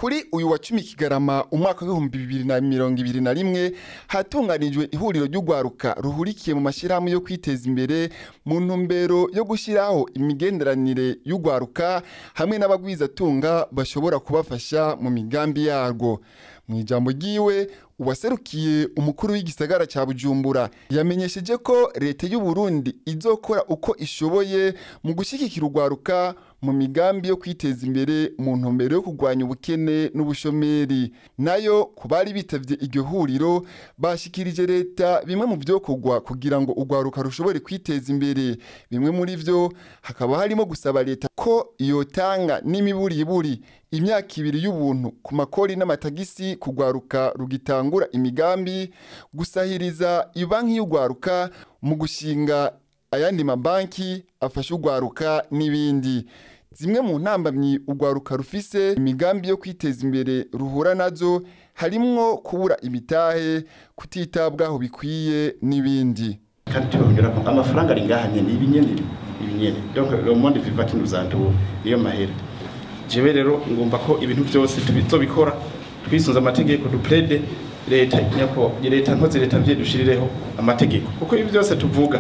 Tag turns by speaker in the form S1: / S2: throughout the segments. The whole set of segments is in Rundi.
S1: Kuri uyu wa 10 Kigarama umwaka w'2021 hatunganijwe ihuriro ry'ugwaruka ruhurikiye mu mashirahamwe yo kwiteza imbere mu ntumbero yo gushiraho imigenderanire y'ugwaruka hamwe n'abagwizatunga bashobora kubafasha mu migambi yarwo. Mu ijambo ryiwe, uwaserukiye umukuru w'igisagara ca Bujumbura yamenyesheje ko leta y'u Burundi izokora uko ishoboye mu gushigikira ugwaruka mu migambi yo kwiteza imbere mu ntumbero yo kurwanya ubukene n'ubushomeri. Nayo kubari bitavye iryo huriro bashikirije leta bimwe mu vyokorwa kugira ngo ugwaruka rushobore kwiteza imbere. Bimwe muri vyo hakaba harimo gusaba leta ko yotanga n'imiburiburi imyaka 2 y'ubuntu ku makori n'amatagisi kugwaruka rugitangura imigambi, gusahiriza ibanki y'ugwaruka mu gushinga ayandi mabanki afasha ugwaruka n'ibindi. Zimwe mu ntambamyi ugwaruka rufise imigambi yo kwiteza imbere ruhura nazo harimwo kubura imitahe, kutitabwaho bikwiye n'ibindi.
S2: Kandi tubongera ko amafaranga ari ngaha nyene ibinyene ibinyene, donc le monde vivant qui nous entoure niyo mahera. Jewe rero ngomba ko ibintu byose tubizobikora twisunze amategeko, duplaide leta nyako leta nkoze leta bye dushirireho amategeko, kuko ibi byose tuvuga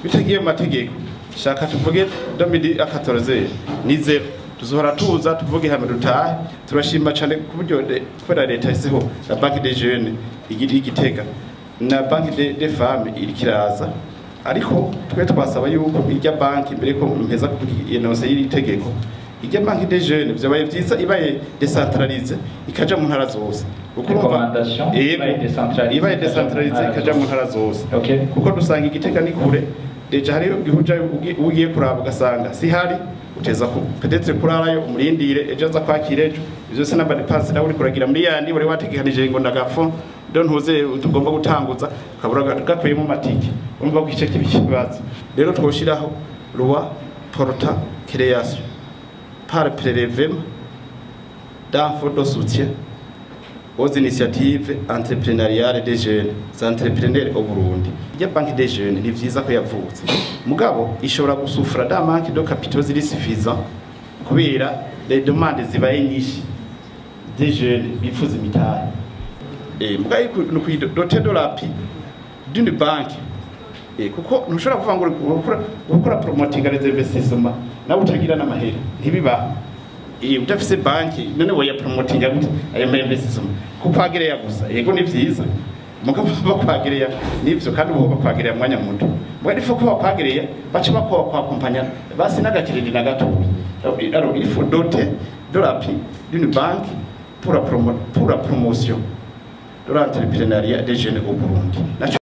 S2: bitagiye mu mategeko. Shaka tuvuge domidi akatoroze ni zero, tuzohora tuza tuvuge hamwe dutahe. Turashima cyane ku buryo kubera leta yashyizeho la banque des jeunes igiri Igitega na banque des femmes iri kiraza, ariko twe twasaba yuko irya banki mbere ko mpeza kuvuga inose y'iri tegeko, irya banque des jeunes vyabaye vyiza ibaye décentralisée ikaja mu ntara zose. Kuko urumva
S3: Recommandation ibaye décentralisée
S2: ibaye décentralisée ikaja mu ntara zose,
S3: Okay.
S2: kuko dusanga Igitega ni kure déjà, hari igihuja ugiye kuraba ugasanga si hari uteza ku peut-être kurarayo umurindire ejo aza kwakira ejo. Ivyo se n'ama dépenses nawe uri kuragira muri yandi wari wategekanije ngo ndagafo don ntuze tugomba gutanguza ukabura gakuyemo matike, urumva ko ice kibi kibazo. Rero twoshiraho loi portant création par prélèvement d'un fonds de soutien aux initiatives entrepreneuriales des jeunes entrepreneurs au Burundi. Irya banque des jeunes ni vyiza ko yavutse, mugabo ishobora gusufra d'un manque de capitaux ziri suffisant kubera les demandes zibaye nyinshi des jeunes bifuza imitahe. Mugabo no doter de l'appui d'une banque, kuko ntushobora kuvuga ngo uri gukora promoting les investissements nawe utagira n'amahera, ntibibaho. Udafise banki none woya promotinga gute ayo ma investissement? Kukwagereya gusa yego ni vyiza, mugabo bakwagereya nivyo kandi ubu bakwagereya mwanya muto, mugabo ifo ko bakwagereya baca bakwa kwakompanya basi n'agakiridi na gatoya. Alors il faut doter de l'appui d'une banque pour la promotion de l'entrepreneuriat des jeunes au Burundi. Naco